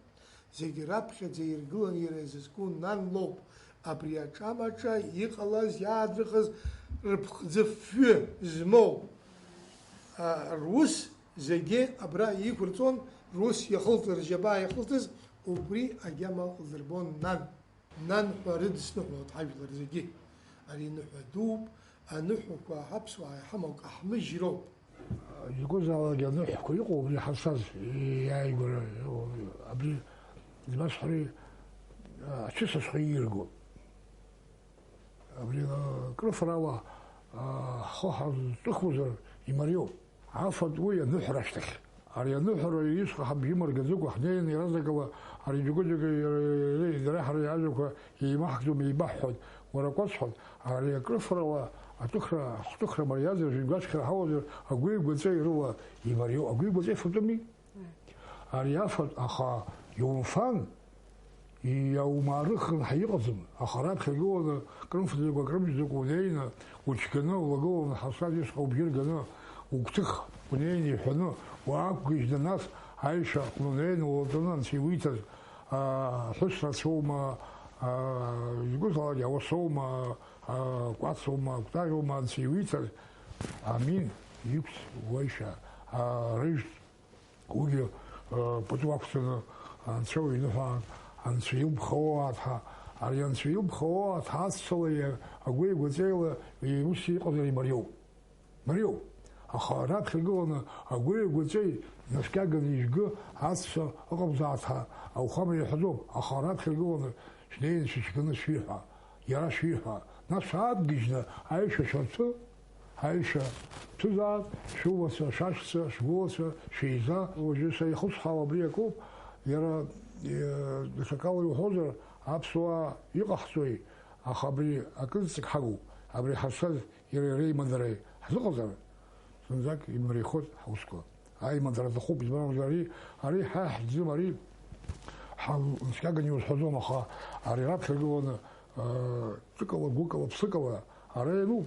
Зегьы раԥхьаӡа иргылан иара изызку нан лоуп. Абри аҿамаҿа иҟалаз, иаадрыхыз рыԥхӡы фҩы змоу, а, рус зегьы абра иқәырҵон, рус иахылҵыз, рџьабаа иахылҵыз, убри агьама лдырбон нан. Нан ҳәа рыдысныҳәалт ҳажәлар зегьы. Ари ныҳәа дууп, аныҳәақәа ҳаԥсуаа иҳамоу акы ҳмыжьроуп. Изакәызаалак аныҳәақәа иҟоу убри ҳазшаз иааигәара, абри, змасҳәари, ачысаҵәҟьа иирго. Абри, а, крыфарала, а, ҳхы ҳазҿыхозар имариоуп. Афатә уи аныҳәара ашьҭахь. Ари аныҳәара исҳәо ҳабжьы мыргаӡакәа ҳнеины иаразнакала ари џьгәа-џьгәа иара, иара, иара, иара ҳара иажәақәа еимаҳкӡом, еибаҳҳәоит. Уара акәац ҳәа, ари акрыфарала аҵыхра, ҳҵыхра мариазар, жәаҩгәацәхьара ҳауазар, агәеи-гәаҵәеи рыла имариоу, агәеи-гәаҵәеи фатәыми? Ари афатә, аха иумфан, иаумаарыххын ҳәа иҟаӡам, аха раԥхьа игыланы, крымфаӡакәа, крымжьӡакәа унеины, учганы, улагыланы ҳазшаз ишҟа убжьы рганы, угәҭых унеины иҳәаны, уаақәгьежьны, нас аишәа аҟны унеины, улатәаны анцәа иуиҭаз, аа, ҳәыс рацәоума, аа, изгәызаалак ауасоума, аа, кәацоума, акәтаӷьоума анцәа иуиҭаз, амин, иқәс уаишәа, аа, рыжәтә. Уигьы, э, пату ақәҵаны анцәа уиныҳәаан, анцәа илԥхауа уааҭҳа, ари анцәа илԥхауа уааҭҳа ацәцалеи агәеи-гәаҵәеила ус иҟазар имариоуп. Мариоуп. Аха раԥхьа игыланы агәеи-агәаҵәеи наскьаганы ижәгы ацәцәа ыҟамзааҭҳа аухамра иаҳәаӡом, аха раԥхьа игыланы шәнеины шәыцәганы шәиҳәа. Иара шәиҳәа, нас шәаабгьежьны аишәа шәарҭәы, аишәа шәҭызаап, шәыуацәа, шәашьцәа, шәгәылацәа, шәеиза. Уажәы са ихысҳәаау абри акоуп, иара, э, даҽакала иуҳәозар, Аԥсуаа иҟаҳҵои, аха абри акырӡа ҳагуп, абри ҳазшаз иара иреимадареи ҳзыҟаҵар, зынӡак имариахоит ҳусқәа. Аимадара аҭахуп, избан акәзар, ари, ари ҳа ҳӡым, ари ҳа наскьаганы иузҳәаӡом, аха ари раԥхьа игыланы, аа, ҿыкала, гәыкала, ԥсыкала ара иануп.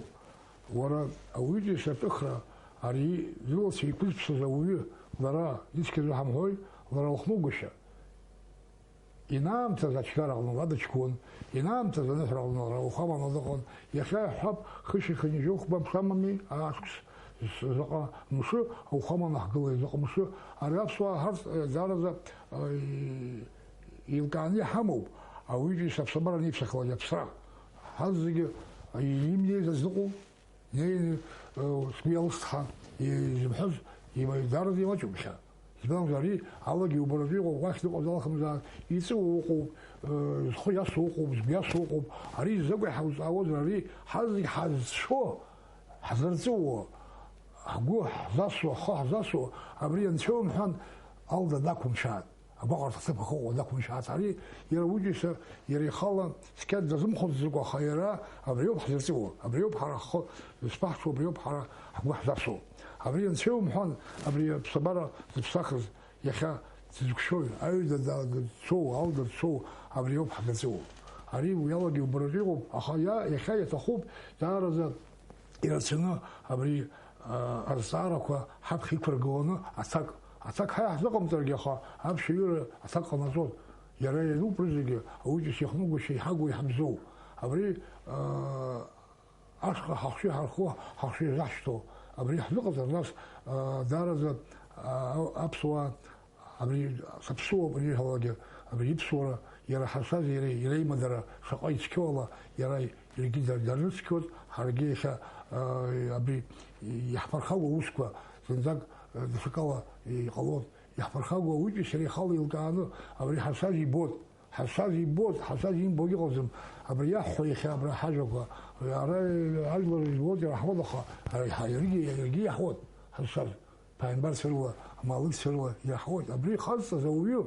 Уара ауаҩытәыҩса аҿыхра, ари зылацәа еиқәызԥсаз ауаҩы, лара ицқьаӡоу ҳамҳәои, лара лыхәмыгәышьа. Инаамҭаз ачгара аҟны лада ҷкәын, инаамҭаз аныҳәара аҟны лара лхәаман лыҟан, иахьа иаҳҳәап, хышьа-хынҩажәи хәба мшамами, ашықәс заҟа мшы ауахәаман ҳгылеит, заҟа мшы, ари аԥсуаа ҳарҭ, э, даараӡа, э, еилкааны иҳамоуп, ауаҩытәыҩса аԥсабара аниԥсахлак аԥсра. Ҳазегьы, э, имнеиз азыҟоу, Неины, э, сгәы иалсҭа, изымҳәаз, има-, даараӡа имаҷуп иахьа. Избан акәзар, ари алагьы убаратәы иҟоуп, уахь дыҟазаалхымзаан, иҵыуа ыҟоуп, э, зхы иасуа ыҟоуп, згәы иасуа ыҟоуп. Ари закәи ҳаузҵаауазар, ари ҳазегь ҳазцәо, ҳзырҵыуо, ҳгәы ҳзасуа, ҳхы ҳзасуа, абри анцәа умҳәан, алда дақәымшәааит. Агәаҟра ҭыԥ ахыҟоу дақәымшәааит. Ари иара уаҩытәыҩса, иара ихала цқьа дазымхәыцӡакәа, аха иара абриоуп ҳзырҵыуо, абриоуп ҳара ҳхы зыԥсаҳшо, абриоуп ҳара ҳгәы ҳзасуо. Абри анцәа иумҳәан, абри аԥсабара зыԥсахыз иахьа дзықәшәои, аҩада да-, дцоу, алда дцоу, абриоуп ҳзырҵыуо. Ари уи алагьы убаратәы иҟоуп, аха иа-, иахьа иаҭахуп даараӡа ирацәаны абри, а, азҵаарақәа ҳаԥхьа иқәыргыланы аҭак, аҭак ҳа иаҳзыҟамҵаргьы, аха аԥсшәа аҩыра аҭак ҟанаҵоит. Иара иануп рызегьы, ауаҩытәыҩса ихәмыгәышьа иҳагу иҳабзоу. Абри, а, ашҟа ҳахшыҩ ҳархо, ҳахшыҩ иазаҳшьҭоу. Абри ҳзыҟаҵар, нас, а, даараӡа, а, аԥсуаа Абри саԥсуоуп аниҳәалакгьы, абри иԥсуара иара ҳазшаз иара иреимадара шаҟа ицқьоу ала, иара иаргьы да-, дарыцқьоит, ҳаргьы иахьа, аа, абри иаҳԥырхагоу аусқәа зынӡак, э, даҽакала иҟалоит. Иаҳԥырхагоу ауаҩытәыҩса иара ихала еилкааны абри ҳазшаз ибоит. Ҳазшаз ибоит, ҳазшаз имбо иҟаӡам. Абри иаҳҳәо иахьа абра ҳажәақәа, ара ажәлар ирбоит, ираҳауеит, аха ара иаҳа-, иаргьы, иаргьы иаҳуеит ҳазшаз. Ԥааимбарцәа рыла, амалықьцәа рыла ираҳауеит. Абри ихазҵаз ауаҩы,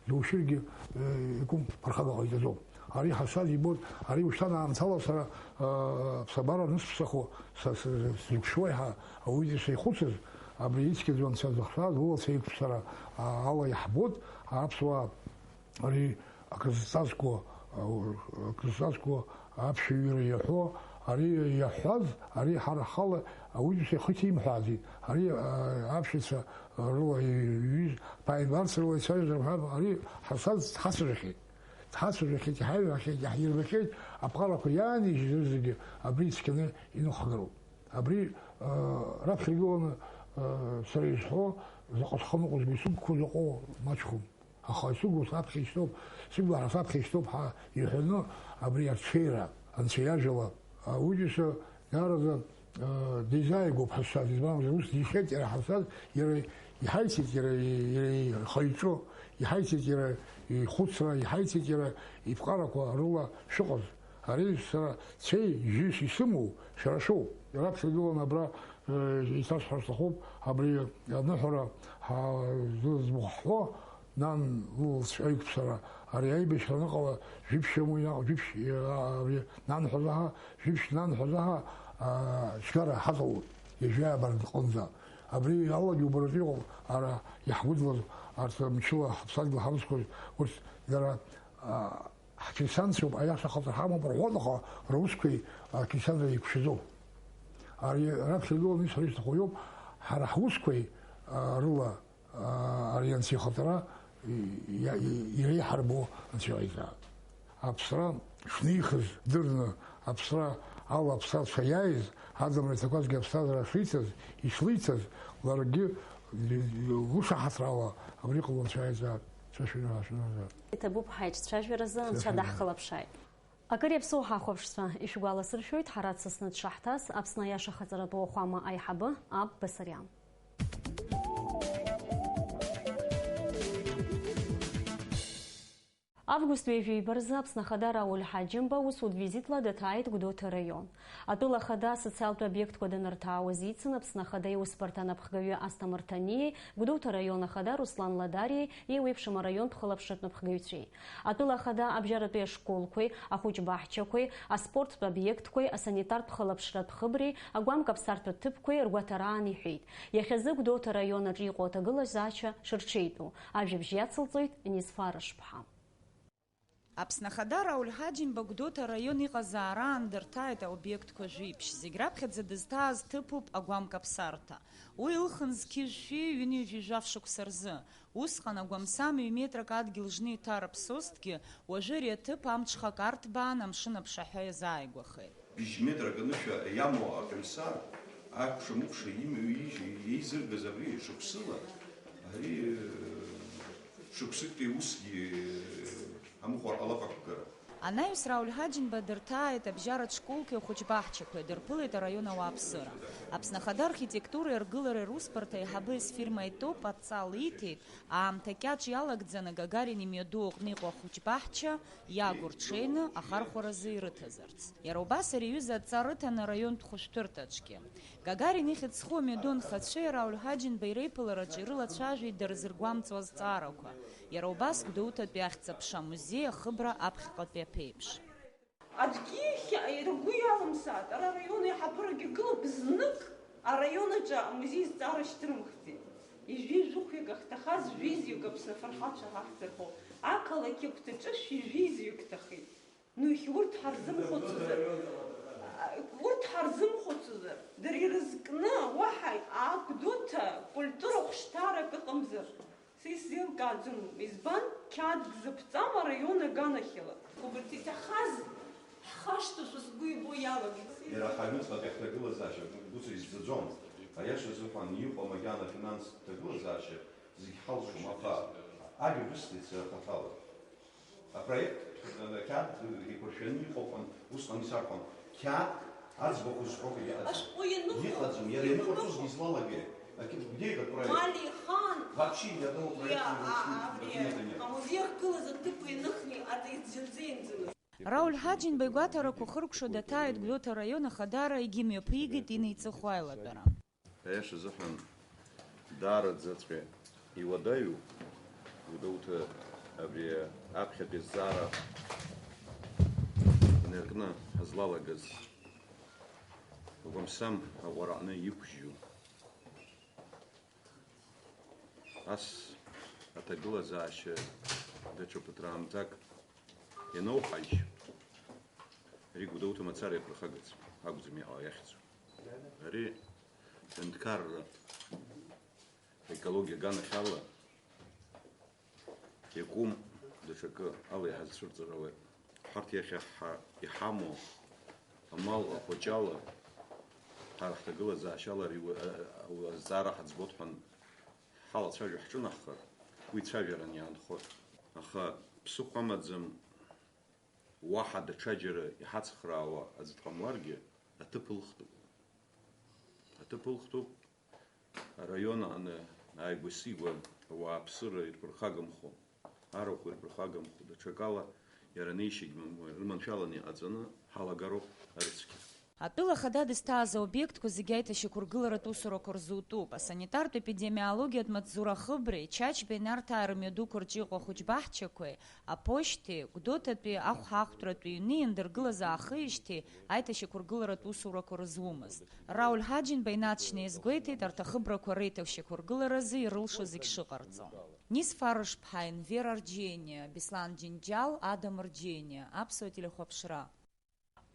душьыргьы, э, икәым ԥырхага ҟаиҵаӡом. Ари ҳазшаз ибоит, ари ушьҭан аамҭала сара, э, ԥсабара анысԥсахо, са, са, сзықәшәо еиҳа ауаҩы сеихәыцыз, абри ицқьаӡоу анцәа зыхшаз, лылацәа еиқәԥсара, а, ала иаҳбоит, аԥсуаа Ари акрызҵазкуа, акрызҵазкуа аԥсшәа аҩыра иаҳәо, ари иаҳҳәаз, ари ҳара ҳхала ауаҩытәыҩса ихы иҭимҳәааӡеит. Ари, а, аԥшьацәа рыла иҩыз, ԥааимбарцәа рыла ицәажәозар ҳәа, ари ҳазшаз дҳацәажәахьеит. Дҳацәажәахьеит, иҳаҩҳәахьеит, иаҳирбахьеит, аԥҟарақәа иаанижьыз рызегьы абри ицқьаны иныҟәҳгароуп. Абри, а, раԥхьа игыланы, а, сара изҳәо, заҟа схы ныҟәызго, исықәқәоу заҟоу маҷхом. Аха исыгу саԥхьа ишьҭоуп, сыгәаҳәа саԥхьа ишьҭоуп ҳәа иҳәаны абри аҽеира, анцәа иажәала, ауаҩытәыҩса даараӡа, э, дизааигәоуп ҳазшаз, избан акәзар, ус дихеит иара ҳазшаз, иара иҳаиҭеит иара, иара ихы-иҿы, иҳаиҭеит иара ихәыцра, иҳаиҭеит иара иԥҟарақәа рыла шыҟаз. Ари сара цәеи жьышьи сымоу шәара шәоуп. Раԥхьа игыланы абра, э, еиҭасҳәар сҭахуп, абри аныҳәара ҳа-, зызмыхәҳәо, Нан лылҵшәа аиқәԥсара, ари аибашьра аныҟала, жәиԥшь аму инаҟ-, жәиԥшь, а, ари нанҳәа заҳа, жәиԥшь нанҳәа заҳа, а, џьара ҳаҵалоит, ҩажәи ааба рҟынӡа. Абри алагьы убаратәы иҟоуп, ара иаҳгәыдлаз, арҭ мчыла ҳаԥсадгьыл ҳалызқәаз, урҭ дара, а, ҳқьырсианцәоуп, аиаша ахаҵара ҳамоуп рҳәоит, аха русқәеи ақьырсианцәеи еиқәшәаӡом. Ари раԥхьа игыланы исҳәар исҭаху иоуп, ҳара ҳусқәеи, а, рыла аа, ари анцәа ихаҵара, иа-, иреиҳарбо анцәа иҟаиҵааит. Аԥсра шнихыз дырны, аԥсра ала аԥсрацәа иааиз, адамра иҭақәазгьы аԥсҭазаара шиҭаз, ишлиҭаз, ларгьы лышаҳаҭрала абри иҟало анцәа иҟаиҵааит. Анцәа шәимаҳәа, шәимаҳәа. Иҭабуп ҳаиҿцәажәаразы, анцәа даҳхылаԥшааит. Акыр иаԥсоу ҳахәаԥшцәа, ишәгәаласыршәоит, ҳара дсасны дшаҳҭаз Аԥсны аиаша ахаҵаратәы уахәама аиҳабы аб Басариан. Август ҩажәи ҩба рзы Аԥсны Ахада Рауль Ҳаџьымба усутә визитла дҭааит Гәдоуҭа раион. Атәыла Ахада асоциалтә обиектқәа данырҭаауаз ицын Аԥсны Ахада иусбарҭа анапхгаҩы Асҭамыр Ҭаниеи, Гәдоуҭа раион Ахада Руслан Ладариеи, еиуеиԥшым араионтә хылаԥшратә напхгаҩцәеи. Атәыла Ахада абжьаратәи ашколқәеи, ахәыҷ баҳчақәеи, аспорттә обиектқәеи, асанитартә хылаԥшратә хыбреи, агәам каԥсартә ҭыԥқәеи ргәаҭараан иҳәеит, иахьазы Гәдоуҭа раион аҿы иҟоу аҭагылазаашьа шырҽеитәу. Ажәабжь иацылҵоит Низфа Рышԥҳа. Аԥсны Ахада Рауль Ҳаџьымба Гәдоуҭа араион иҟазаараан дырҭааит аобиектқәа жәиԥшь. Зегь раԥхьаӡа дызҭааз ҭыԥуп агәам каԥсарҭа. Уи ылхын зқьи жәшәи ҩынҩажәи жәаф шықәса рзы. Усҟан агәамсам ҩ-метрак адгьыл жны иҭарыԥсозҭгьы, уажәы ари аҭыԥ амҽхак арҭбаан амшын аԥшаҳәа иазааигәахеит. Быжь метрак анышәа иамоу акомиссар, акәша-мыкәша имҩа ижьа еизыргаз абри шықәсыла, ари, э, шықәсыктәи усгьы, э, амыхәар ҟалап ақәгара. Анаҩс Рауль Ҳаџьымба дырҭааит абжьаратә школқәеи ахәыҷбаҳчақәеи, дырԥылеит араион ауааԥсыра. Аԥсны Ахада архитектуреи аргылареи русбарҭа аиҳабы Есфир Маитоп адҵа лиҭеит, аамҭа кьаҿ иалагӡаны Гагарин имҩаду аҟны иҟоу ахәыҷбаҳча иагу рҽеины ахархәаразы ирыҭазарц. Иара убас ари аҩыза адҵа рыҭан араионтә хәышәтәырҭаҿгьы. Гагарин ихьӡ зху амҩаду анхацәеи Рауль Ҳаџьымбеи реиԥылараҿы ирылацәажәеит дара зыргәамҵуа азҵаарақәа. Иара убас Гәдоуҭатәи ахьӡ-аԥша амузеи ахыбра аԥхьаҟатәи аԥеиԥш. Аӡәгьы иахьа ргәы иалымсааит, ара араион аиҳабырагьы гылоуп, знык араион аҿы амузеи зҵаара шьҭрымхӡеит. Ижәи жәохәҩык ахьҭахаз жәизҩык Аԥсны афырхацәа ҳахьӡырҳәо, ақалақь агәҭаҿы шәи жәизҩык ҭахеит. Ну, иахьа урҭ ҳарзымхәыцызар, урҭ ҳарзымхәыцызар, дара ирызкны уаҳа агәдоуҭа культура хәшҭарак ыҟамзар, са исзеилкааӡом, избан, қьаадк зыԥҵам араион аганахьала. Убарҭ иҭахаз ҳхашҭошәа сгәы ибо иалагеит. Иара ҳаҩныҵҟатәи ҳҭагылазаашьа гәыцәа изӡаӡом. Аиаша азыҳәан, иҟоу макьана афинанстә ҭагылазаашьа зегь ҳалшом, аха ажәа бысҭеит сара хаҭала. Апроект, э, қьаад, э, еиқәыршәаны иҟоуп, ан-, усҟан исарҳәон, қьаад аӡбахә зҳәогьы иҟаӡам. Ашәҟәы ианыҟоу, иҟаӡам, иара ианыҟоу ианыҟаҵәҟьоз излалагеи? Акы, где этот проект? Мали ихан. Вообще ни одного проекта не вручили, документа нет. Амузеи ахьгылаз аҭыԥ ианыхни, аӡа изӡанӡеимӡаныз. Рауль Ҳаџьымба игәаҭарақәа хыркәшо даҭааит Гәдоуҭа араион ахадара, егьимҩаԥигеит инеиҵыху аилатәара. Аиаша азыҳәан, даараӡаҵәҟьа иуадаҩу Гәдоуҭа абри аԥхьатәи азҵаара инаркны ҳазлалагаз, угәамсам аҟәара аҟны иқәжьу, ас аҭагылазаашьа даҽа ԥыҭраамҭак ианоуҳажь, ари Гәдоуҭа мацара иаԥырхагацәа акәӡам иаҳа иахьӡу. Ари аҳәынҭқарра аекологиа аганахьала иакәым, даҽакы ала иҳазцәырҵыр ауеит. Ҳарҭ иахьа ҳа-, иҳамоу амал ахәыҷала, ҳара ҳҭагылазаашьала ари уа-, а-, а-, азҵаара ҳаӡбоит ҳәа ҳалацәажәо ҳҿынаҳхар, уи цәажәаран иаанхоит. Аха ԥсыхәа амаӡам, уаҳа даҽаџьара иҳацхраауа аӡә дҟамларгьы, аҭыԥ ылхтәуп. Аҭыԥ ылхтәуп, араион аҟны ааигәа-сигәа ауааԥсыра ирԥырхагамхо, арахә ирԥырхагамхо, даҽакала иара неишьагь рыманшәаланы иҟаҵаны ҳалагароуп арыцқьа. Атәыла ахада дызҭааз аобиектқәа зегьы аиҭашьақәыргыларатә усурақәа рзутәуп. Асанитартә-епидемиологиатә маҵзура ахыбреи, Чачбеи Нарҭаа рымҩадуқәа рҿы иҟоу ахәыҷбаҳчақәеи, аԥошьҭеи, Гәдоуҭатәи ахәҳахәҭратә ҩни иандыргылаз аахижьҭеи аиҭашьақәыргыларатә усурақәа рызумызт. Рауль Ҳаџьымба инаҵшьны иазгәеиҭеит арҭ ахыбрақәа реиҭашьақәыргыларазы ирылшо зегь шыҟарҵо. Нисфа Рышԥҳа, Енвер Арџьениа, Беслан Џьынџьал, Адам Рџьениа, Аԥсуа телехәаԥшра.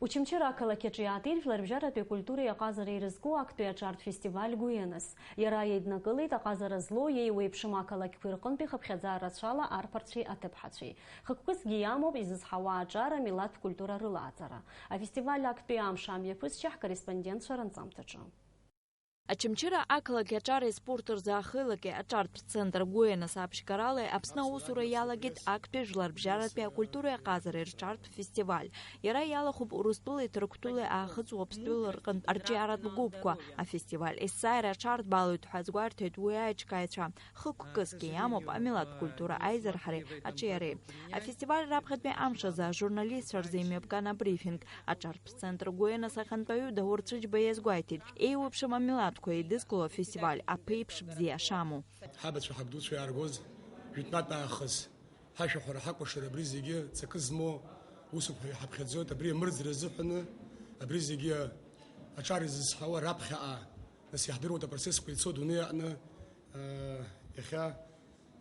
Очамчыра ақалақь аҿы иаатит жәларбжьаратәи акультуреи аҟазареи ирызку актәи аҿартә фестиваль Гәы ианыз. Иара еиднакылеит аҟазара злоу иеиуеиԥшым ақалақьқәеи рҟынтәи хыԥхьаӡара рацәала арԥарцәеи аҭыԥҳацәеи. Хықәкысгьы иамоуп изызҳауа аҿар амилаҭтә культура рылааӡара. Афестиваль актәи амш амҩаԥысшьа ҳкорреспондентцәа ранҵамҭаҿы. Очамчыра ақалақь аҿареи аспорт рзы ахеилаки аҿартә центр Гуенас аԥшьгаралеи Аԥсны аусура иалагеит актәи жәларбжьаратәи акультуреи аҟазареи рҿартә фестиваль. Иара иалахәуп Урыстәылеи Ҭырқәтәылеи Аахыҵ Уаԥстәыла рҟынтә арҿиаратә гәыԥқәа. Афестиваль есааира аҽарҭбаалоит ҳәа азгәарҭеит уи аиҿкааҩцәа. Хықәкысгьы иамоуп амилаҭтә культура аизырҳареи аҿиареи. Афестиваль раԥхьатәи амш азы ажурналистцәа рзы имҩаԥган абрифинг. Аҿартә центр Гуенас ахантәаҩы Даур Цәыџьба иазгәеиҭеит, еиуеиԥшым амилаҭқәа еидызкыло афестиваль аԥеиԥш бзиа шамоу. Ҳабацәа ҳабдуцәа иааргоз жәытәнатә аахыс ҳашәаҳәара, ҳакәашара, абри зегьы ҵакы змоу усуп ҳәа иҳаԥхьаӡоит. Абри амырӡра азыҳәаны абри зегьы аҿар изызҳауа раԥхьаҟа, нас иаҳдыруеит апроцессқәа ицо адунеи аҟны, аа, иахьа,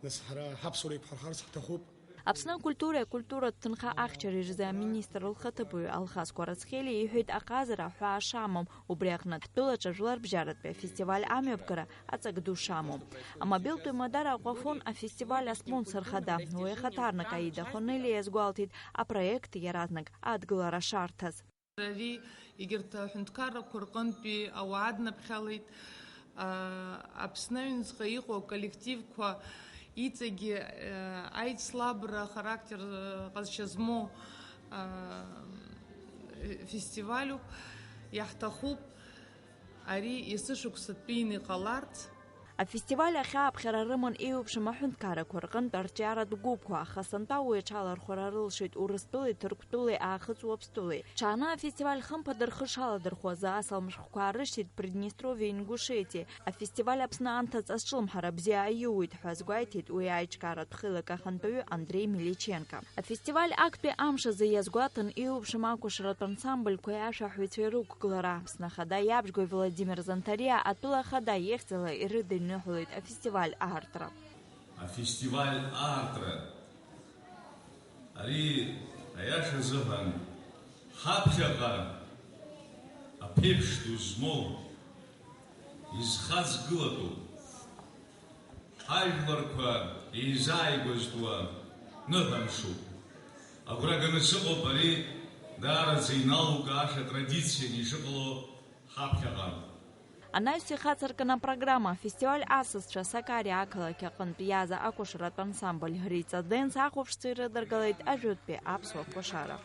нас ҳара ҳаԥсуара еиқәҳархарц ҳҭахуп. Аԥсны акультуреи акультуратә ҭынха ахьчареи рзы аминистр лхаҭыԥуаҩ Алхас Кәарацхелиа иҳәеит, аҟазара аҳәаа шамам, убри аҟнытә ҳтәылаҿы жәларбжьаратәи афестиваль амҩаԥгара аҵак ду шамоу. Амобилтә еимадара Аҟәафон афестиваль аспонсор хада, уи ахаҭарнак Аида Хонелиа иазгәалҭеит, апроект иаразнак адгылара шарҭаз. Ари егьырҭ аҳәынҭқаррақәа рҟынтәи ауаа днаԥхьалеит, а, Аԥсны аҩныҵҟа иҟоу аколлективқәа иҵегьы, а, аицлабра характер, а, ҟазшьа змоу, а, фестивалюп. Иаҳҭахуп ари есышықәсатәины иҟаларц. Афестиваль ахь ааԥхьара рыман еиуеиԥшым аҳәынҭқаррақәа рҟынтә арҿиаратә гәыԥқәа, аха сынтәа уи аҽалархәра рылшеит Урыстәылеи Ҭырқәтәылеи Аахыҵ Уаԥстәылеи. Ҽааны афестиваль хымԥада рхы шаладырхәуаз асалам шәҟәқәа аарышьҭит Приднестровиеи Ингушетиеи. Афестиваль Аԥсны анҭыҵ азҿлымҳара бзиа аиуеит ҳәа азгәеиҭеит уи аиҿкааратә хеилак ахантәаҩы Андреи Меличенко. Афестиваль актәи амш азы иазгәаҭан еиуеиԥшым акәашаратә ансамбльқәеи ашәаҳәаҩцәеи рықәгылара. Аԥсны Ахада иабжьгои Владимир Занҭариа атәыла ахада ихьӡала ирыдиныҳәалеит афестиваль аартра. Афестиваль аартра. Ари, аиаша азыҳәан, ҳаԥхьаҟа аԥеиԥш ду змоу, изхаҵгылатәу, ҳажәларқәа еизааигәазтәуа ныҳәамшуп. Агәра ганы сыҟоуп ари даараӡа иналукааша традицианы ишыҟало ҳаԥхьаҟа. Анаҩс ихацыркын апрограмма, афестиваль асасцәа Сакариа ақалақь аҟынтә иааз акәашаратә ансамбль Риҵа Денс ахәаԥшцәа ирыдыргалеит ажәытәтәи аԥсуа кәашара.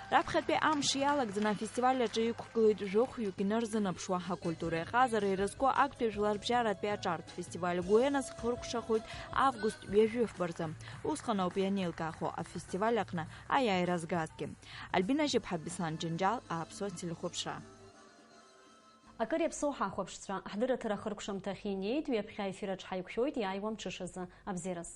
Раԥхьатәи амш иалагӡаны афестиваль аҿы иқәгылеит жәохәҩык инарзынаԥшуа, акультуреи аҟазареи ирызку актәи жәларбжьаратәи аҿартә фестиваль Гуенас хыркәшахоит август ҩажәи фба рзы. Усҟан ауп ианеилкаахо афестиваль аҟны аиааира згазгьы. Альбина Жьыԥҳа, Беслан Џьынџьал, Аԥсуа телехәаԥшра. Акыр иаԥсоу ҳахәаԥшцәа, ҳдырраҭара ахыркәшамҭахь инеит, ҩаԥхьа аефир аҿы ҳаиқәшәоит иааиуа амҽышазы. Абзиараз.